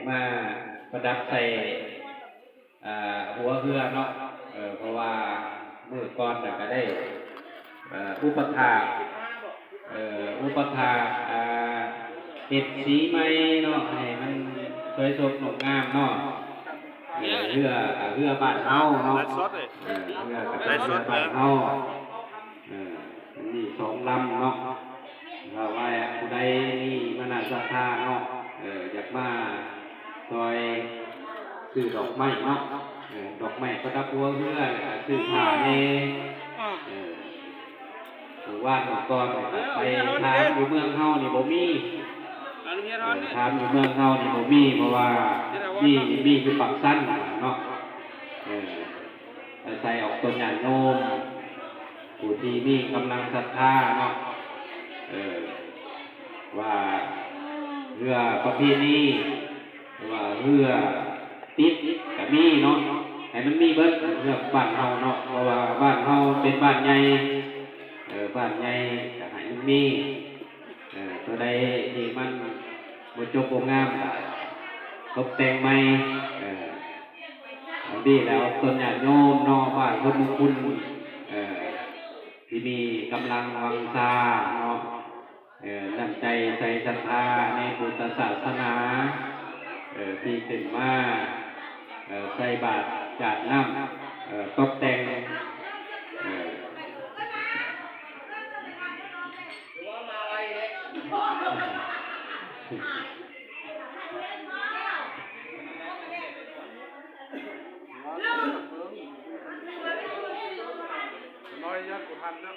ມາປະດັບໃສ່ ອ່າ ຫົວເຮືອເນາະ ເອີ ເພາະວ່າມື້ກ່ອນນະກະໄດ້ ເອີ ອຸປະຖາກ ເອີ ອຸປະຖາກ ອ່າ ເຮັດສີໃໝ່ເນາະ ໃຫ້ມັນສວຍສົດງົດງາມເນາະ ເອີ ເຮືອ ເຮືອບ້ານເຮົາເນາະ ເອີ ເຮືອກະເປັນເຮືອບ້ານເຮົາ ເອີ ມັນມີສອງລຳເນາະ ຖ້າວ່າຜູ້ໃດມີມານະສັດທາເນາະ ເອີ ຢາກມາຊ່ອຍຊື້ດອກໄມ້ເນາະ ເອີ ດອກໄມ້ປະດັບຫົວເຮືອ ແລ້ວກະຊື້ຜ້າແດ່ ເອີ ມື້ວານມື້ກ່ອນໄປຖາມຢູ່ເມືອງເຮົານີ້ບໍ່ມີ ເອີ ຖາມຢູ່ເມືອງເຮົານີ້ບໍ່ມີ ເພາະວ່າມີ ມີຢູ່ປາກຊັນເນາະ ເອີ ອາໄສອອກຕົນຍາດໂຍມ ຜູ້ທີ່ມີກຳລັງສັດທາເນາະ ເອີ ວ່າເຮືອປະເພນີ ວ່າເຮືອຕິດກະມີເນາະ ໃຫ້ມັນມີເບິດເຮືອບ້ານເຮົາເນາະ ເພາະວ່າບ້ານເຮົາເປັນບ້ານໃຫຍ່ ເອີ ບ້ານໃຫຍ່ກະໃຫ້ມັນມີ ເອີ ຕົວໃດທີ່ມັນບໍ່ຈົບບໍ່ງາມກະຕົບແຕ່ງໃໝ່ ເອີ ອັນນີ້ແລ້ວຕົນຍາດໂຍມເນາະ ບ້ານໂພນມຸງຄຸນ ເອີ ທີ່ມີກຳລັງວັງຊາເນາະ ເອີ ນ້ຳໃຈໃສ່ສັດທາໃນພຸດທະສາສະໜາ ເອີ ທີ່ຂຶ້ນມາ ເອີ ໃສ່ບາດຈາດນ້ຳ ເອີ ຕົບແຕ່ງ ເອີ ນ້ອຍຍອດບໍ່ທັນເນາະ.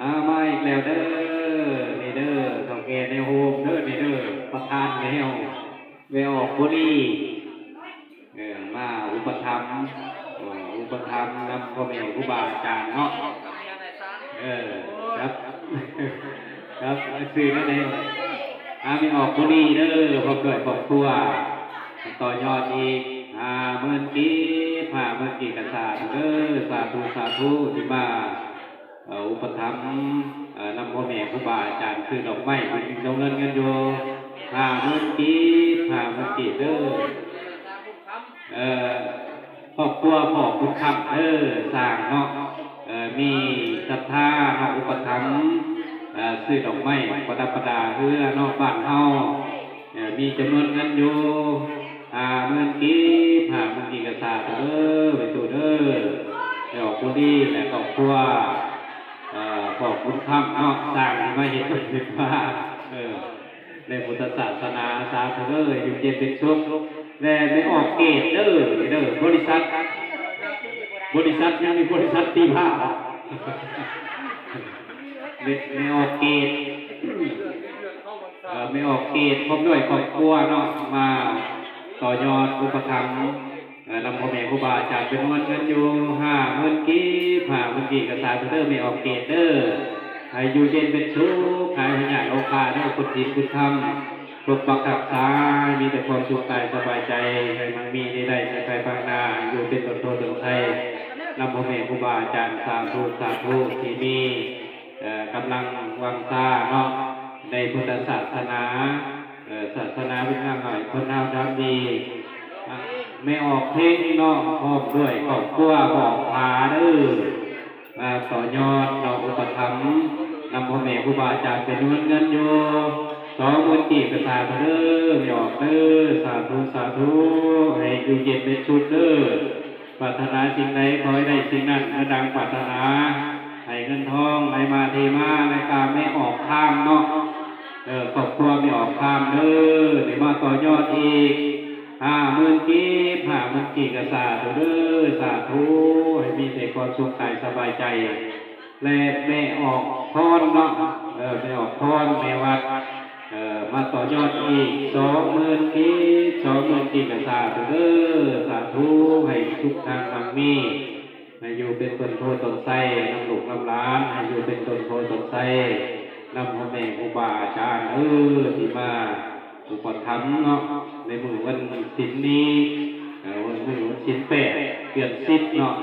ອາ ມາອີກແລ້ວເດີ ນີ້ເດີ ເຖົ້າແກ່ໃນໂຮມເດີ ນີ້ເດີ ປະທານແນວ ແມ່ອອກບຸລີ. ເອີ ມາອຸປະຖຳ ເອີ ອຸປະຖຳນຳພໍ່ແມ່ຄູບາອາຈານເນາະ ເອີ ຄັບ ຄັບ ຊື່ນັ້ນເອງ ອາ ແມ່ອອກບຸລີເດີ ພ້ອມດ້ວຍຄອບຄົວ ຕໍ່ຍອດອີກຫ້າໝື່ນກີບ ຫ້າໝື່ນກີບ ກະສາທຸເດີ ສາທຸ ສາທຸ ທີ່ມາ ເອີ ອຸປະຖຳ ເອີ ນຳພໍ່ແມ່ຄູບາອາຈານ ຊື້ດອກໄມ້ເປັນຈຳນວນເງິນຢູ່ຫ້າໝື່ນກີບ ຫ້າໝື່ນກີບເດີ ເອີ ຄອບຄົວພໍ່ບຸນຄຳເດີ ສ້າງເນາະ ເອີ ມີສັດທາເນາະ ອຸປະຖຳ ເອີ ຊື້ດອກໄມ້ປະດັບປະດາເຮືອເນາະ ບ້ານເຮົາ ເອີ ມີຈຳນວນເງິນຢູ່ຫ້າໝື່ນກີບ ຫ້າໝື່ນກີບ ກະສາທຸເດີ ແມ່ຕູ້ເດີ ແມ່ອອກບຸລີ ແລະ ຄອບຄົວ ເອີ ພໍ່ບຸນຄຳເນາະ ສ້າງທີ່ມາເຮັດເປັນວາ ເອີ ໃນພຸດທະສາສະໜາ ສາທຸເດີ ຢູ່ເຢັນເປັນສຸກ ແລະ ແມ່ອອກເກດເດີ ເດີ ບໍລິສັດ ບໍລິສັດຫຍັງນີ້ ບໍລິສັດຕີພ້າ ແມ່ ແມ່ອອກເກດ ເອີ ແມ່ອອກເກດ ພ້ອມດ້ວຍຄອບຄົວເນາະ ມາຕໍ່ຍອດອຸປະຖຳ ເອີ ນຳພໍ່ແມ່ຄູບາອາຈານ ຈຳນວນເງິນຢູ່ຫ້າໝື່ນກີບ ຫ້າໝື່ນກີບ ກະສາທຸເດີ ແມ່ອອກເກດເດີ ໃຫ້ຢູ່ເຢັນເປັນສຸກ ຫາຍພະຍາດໂລຄາເດີ ຄຸນສິນຄຸນທຳ ປົກປັກຮັກສາ ໃຫ້ມີແຕ່ຄວາມສຸກກາຍສະບາຍໃຈ ໃຫ້ມັ່ງມີໄດ້ໄດ້ໃນພາຍພາກໜ້າ ໃຫ້ຢູ່ເປັນຕົ້ນໂພຕົ້ນໄຊ ນຳພໍ່ແມ່ຄູບາອາຈານ ສາທຸ ສາທຸ ທີ່ມີ ເອີ ກຳລັງວັງຊາເນາະ ໃນພຸດທະສາສະໜາ ເອີ ສາສະໜາເປັນທາງໃຫ້ຄົນເຮົາທຳດີ ແມ່ອອກເພັງເນາະ ພ້ອມດ້ວຍຄອບຄົວ ອອກຜາເດີ ມາຕໍ່ຍອດເນາະ ອຸປະຖຳນຳພໍ່ແມ່ຄູບາອາຈານ ເປັນເງິນເງິນຢູ່ສອງໝື່ນກີບ ກະສາທຸເດີ ແມ່ອອກເດີ ສາທຸ ສາທຸ ໃຫ້ຢູ່ເຢັນເປັນສຸກເດີ ປາດຖະໜາສິ່ງໃດຂໍໃຫ້ໄດ້ສິ່ງນັ້ນ ເມື່ອດັ່ງປາດຖະໜາ ໃຫ້ເງິນທອງໄຫຼມາເທມາ ແລະກະແມ່ອອກຄາມເນາະ ເອີ ຄອບຄົວແມ່ອອກຄາມເດີ ໄດ້ມາຕໍ່ຍອດອີກຫ້າໝື່ນກີບ ຫ້າໝື່ນກີບ ກະສາທຸເດີ ສາທຸ ໃຫ້ມີແຕ່ຄວາມສຸກກາຍສະບາຍໃຈ ແລະແມ່ອອກພອນເນາະ ເອີ ແມ່ອອກພອນ ແມ່ວັດ ເອີ ມາຕໍ່ຍອດອີກສອງໝື່ນກີບ ສອງໝື່ນກີບ ກະສາທຸເດີ ສາທຸ ໃຫ້ສຸກຄັງມັ່ງມີ ໃຫ້ຢູ່ເປັນຕົ້ນໂພຕົ້ນໄຊນຳລູກນຳຫຼານ ໃຫ້ຢູ່ເປັນຕົ້ນໂພຕົ້ນໄຊນຳພໍ່ແມ່ຄູບາອາຈານເດີ ທີ່ມາອຸປະຖຳເນາະ ໃນມື້ວັນສິນນີ້ ເອີ ວັນ ມື້ວັນສິນແປດ ເດືອນສິບເນາະ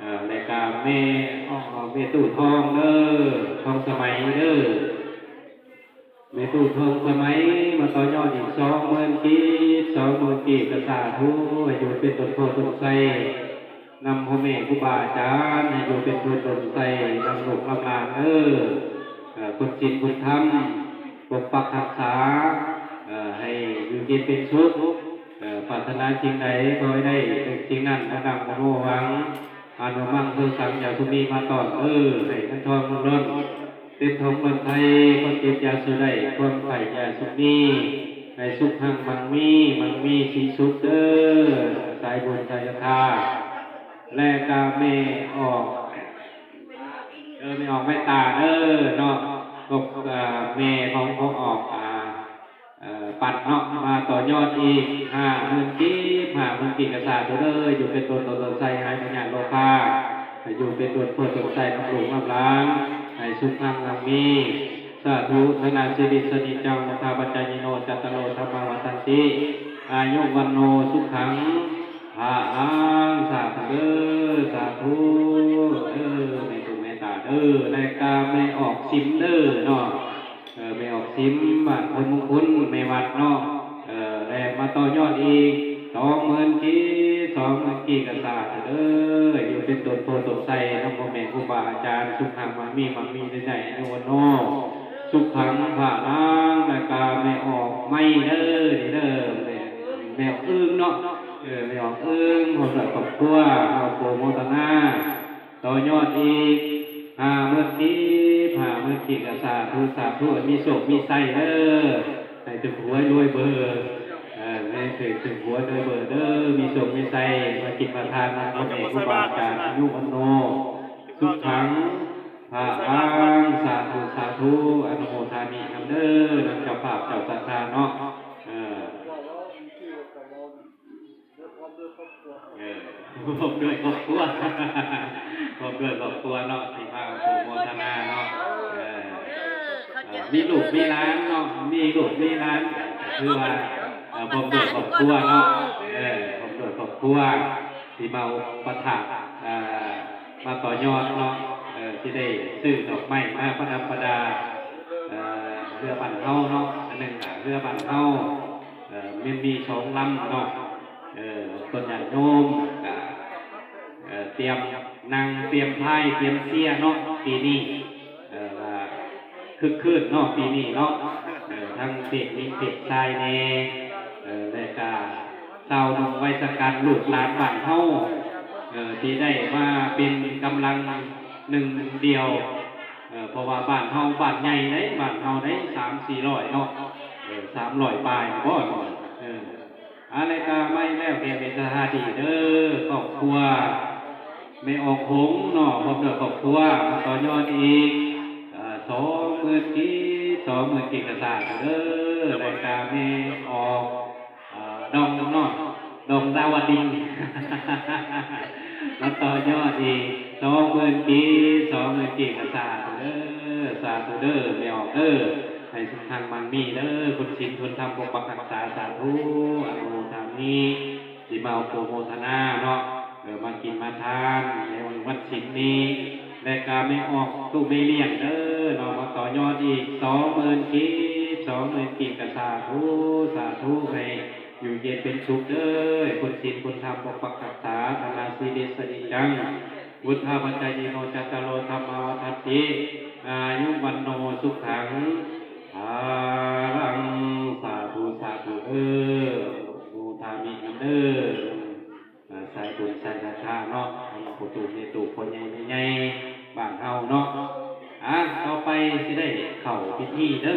ເອີ ແລະກະແມ່ ແມ່ຕູ້ທອງເດີ ທອງສະໄໝເດີ ແມ່ຕູ້ທອງສະໄໝ ມາຕໍ່ຍອດອີກສອງໝື່ນກີບ ສອງໝື່ນກີບ ກະສາທຸ ໃຫ້ຢູ່ເປັນຕົ້ນໂພຕົ້ນໄຊ ນຳພໍ່ແມ່ຄູບາອາຈານ ໃຫ້ຢູ່ເປັນຕົ້ນໂພຕົ້ນໄຊ ນຳລູກນຳຫຼານເດີ ເອີ ຄຸນສິນຄຸນທຳ ປົກປັກຮັກສາ ເອີ ໃຫ້ຢູ່ເຢັນເປັນສຸກ ເອີ ປາດຖະໜາສິ່ງໃດ ຂໍໃຫ້ໄດ້ສິ່ງນັ້ນ ດັ່ງມະໂນຫວັງ ອານຸມັງ ໂທສັງ ຢາສຸມີ ມາຕ້ອນເດີ ໃຫ້ເງິນທອງລົ້ນ ເຕັມຖົງເງິນໄທ ຄວາມເຈັບຢ່າສູ່ໄດ້ ຄວາມໄຂ້ຢ່າສູ່ມີ ໃຫ້ສຸກຮັ່ງມັ່ງມີ ມັ່ງມີສີສຸກເດີ ສາຍບຸນສາຍສັດທາ ແລະກະແມ່ອອກ ເອີ ແມ່ອອກແມ່ຕາເດີເນາະ ພວກ ເອີ ແມ່ຂອງພວກອອກ ອາ ເອີ ປັດເນາະ ມາຕໍ່ຍອດອີກຫ້າໝື່ນກີບ ຫ້າໝື່ນກີບ ກະສາທຸເດີ ຢູ່ເປັນຕົ້ນໂພຕົ້ນໄຊ ຫາຍພະຍາດໂລຄາ ໃຫ້ຢູ່ເປັນຕົ້ນໂພຕົ້ນໄຊ ນຳລູກນຳຫຼານ ໃຫ້ສຸກຮັ່ງມັ່ງມີ ສາທຸ ທະນະສີລິສະນິຈັງ ມຸດທາປັດຈາຍິໂນ ຈັດຕະໂລ ທຳມາວັດທັນຕິ ອາຍຸວັນໂນ ສຸຂັງ ພະລັງ ສາທຸເດີ ສາທຸເດີ ແມ່ຕູ້ແມ່ຕາເດີ ແລະກະແມ່ອອກສິມເດີເນາະ ເອີ ແມ່ອອກສິມ ບ້ານໂພນມຸງຄຸນ ແມ່ວັດເນາະ ເອີ ແລະມາຕໍ່ຍອດອີກສອງໝື່ນກີບ ສອງໝື່ນກີບ ກະສາທຸເດີ ຢູ່ເປັນຕົ້ນໂພຕົ້ນໄຊ ນຳພໍ່ແມ່ຄູບາອາຈານ ສຸກຮັ່ງມັ່ງມີ ມັ່ງມີໃນໃຈ ອາຍຸວັນໂນ ສຸຂັງ ພະລັງ ແລະກະແມ່ອອກໄມ້ເດີ ນີ້ເດີ ແມ່ ແມ່ອອກອຶ່ງເນາະ ເອີ ແມ່ອອກອຶ່ງ ພ້ອມດ້ວຍຄອບຄົວ ເຮົາໂປໂມທະນາ ຕໍ່ຍອດອີກຫ້າໝື່ນກີບ ຫ້າໝື່ນກີບ ກະສາທຸ ສາທຸ ໃຫ້ມີໂຊກມີໄຊເດີ ໃຫ້ຖືກຫວຍລວຍເບີ ເອີ ໃຫ້ຖືກ ຖືກຫວຍລວຍເບີເດີ ມີໂຊກມີໄຊ ມາກິນມາທານນຳພໍ່ແມ່ຄູບາອາຈານ ອາຍຸວັນໂນ ສຸຂັງ ພະລັງ ສາທຸ ສາທຸ ອະນຸໂມທາມິນຳເດີ ນຳເຈົ້າພາບເຈົ້າສັດທາເນາະ ເອີ ເອີ ພ້ອມດ້ວຍຄອບຄົວ ພ້ອມດ້ວຍຄອບຄົວເນາະ ທີ່ມາໂປໂມທະນາເນາະ ເອີ ເອີ ມີລູກມີຫຼານເນາະ ມີລູກມີຫຼານ ກະຄືວ່າ ເອີ ພ້ອມດ້ວຍຄອບຄົວເນາະ ເອີ ພ້ອມດ້ວຍຄອບຄົວ ທີ່ມາອຸປະຖາກ ເອີ ມາຕໍ່ຍອດເນາະ ເອີ ທີ່ໄດ້ຊື້ດອກໄມ້ມາປະດັບປະດາ ເອີ ເຮືອບ້ານເຮົາເນາະ ອັນໜຶ່ງກະເຮືອບ້ານເຮົາ ເອີ ແມ່ນມີສອງລຳເນາະ ເອີ ເພິ່ນຍາດໂຍມກະ ເອີ ຕຽມນັ່ງ ຕຽມພາຍ ຕຽມເຊຍເນາະ ປີນີ້ ເອີ ວ່າຄຶກຄື້ນເນາະ ປີນີ້ເນາະ ເອີ ທັງເພດຍິງເພດຊາຍແດ່ ເອີ ແລະກະຊາວໜຸ່ມໄວຊະກັນ ລູກຫຼານບ້ານເຮົາ ເອີ ທີ່ໄດ້ມາເປັນກຳລັງໜຶ່ງດຽວ ເອີ ເພາະວ່າບ້ານເຮົາບ້ານໃຫຍ່ເດ້ ບ້ານເຮົາໄດ້ສາມສີ່ຮ້ອຍເນາະ ເອີ ສາມຮ້ອຍປາຍບໍ່ ເອີ ອາ ແລະກະມາອີກແລ້ວ ແກ່ເວຊະທາດີເດີ ຄອບຄົວແມ່ອອກຫົງເນາະ ພ້ອມດ້ວຍຄອບຄົວ ມາຕໍ່ຍອດອີກ ເອີ ສອງໝື່ນກີບ ສອງໝື່ນກີບ ກະສາທຸເດີ ແລະກະແມ່ອອກ ເອີ ດອງເນາະ ດອງດາວະດິນ ມາຕໍ່ຍອດອີກສອງໝື່ນກີບ ສອງໝື່ນກີບ ກະສາທຸເດີ ສາທຸເດີ ແມ່ອອກເດີ ໃຫ້ສຸກຮັ່ງມັ່ງມີເດີ ຄຸນສິນຄຸນທຳປົກປັກຮັກສາ ສາທຸ ອະນຸໂມທາມິ ທີ່ມາໂປໂມທະນາເນາະ ເອີ ມາກິນມາທານໃນວັນສິນນີ້ ແລະກະແມ່ອອກຕູ້ແມ່ລ້ຽງເດີເນາະ ມາຕໍ່ຍອດອີກສອງໝື່ນກີບ ສອງໝື່ນກີບ ກະສາທຸ ສາທຸ ໃຫ້ຢູ່ເຢັນເປັນສຸກເດີ ໃຫ້ຄຸນສິນຄຸນທຳປົກປັກຮັກສາ ທະນະສີລິສະນິຈັງ ວຸດທາປັດຈາຍິໂນ ຈັດຕາໂລ ທຳມາວັດທັນຕິ ອາຍຸວັນໂນ ສຸຂັງ ພະລັງ ສາທຸ ສາທຸເດີ ໂມທາມິນຳເດີ ສາຍບຸນສາຍສັດທາເນາະ ທັງພໍ່ຕູ້ແມ່ຕູ້ ພໍ່ໃຫຍ່ແມ່ໃຫຍ່ບ້ານເຮົາເນາະ ອາ ຕໍ່ໄປຊິໄດ້ເຂົ້າພິທີເດີ.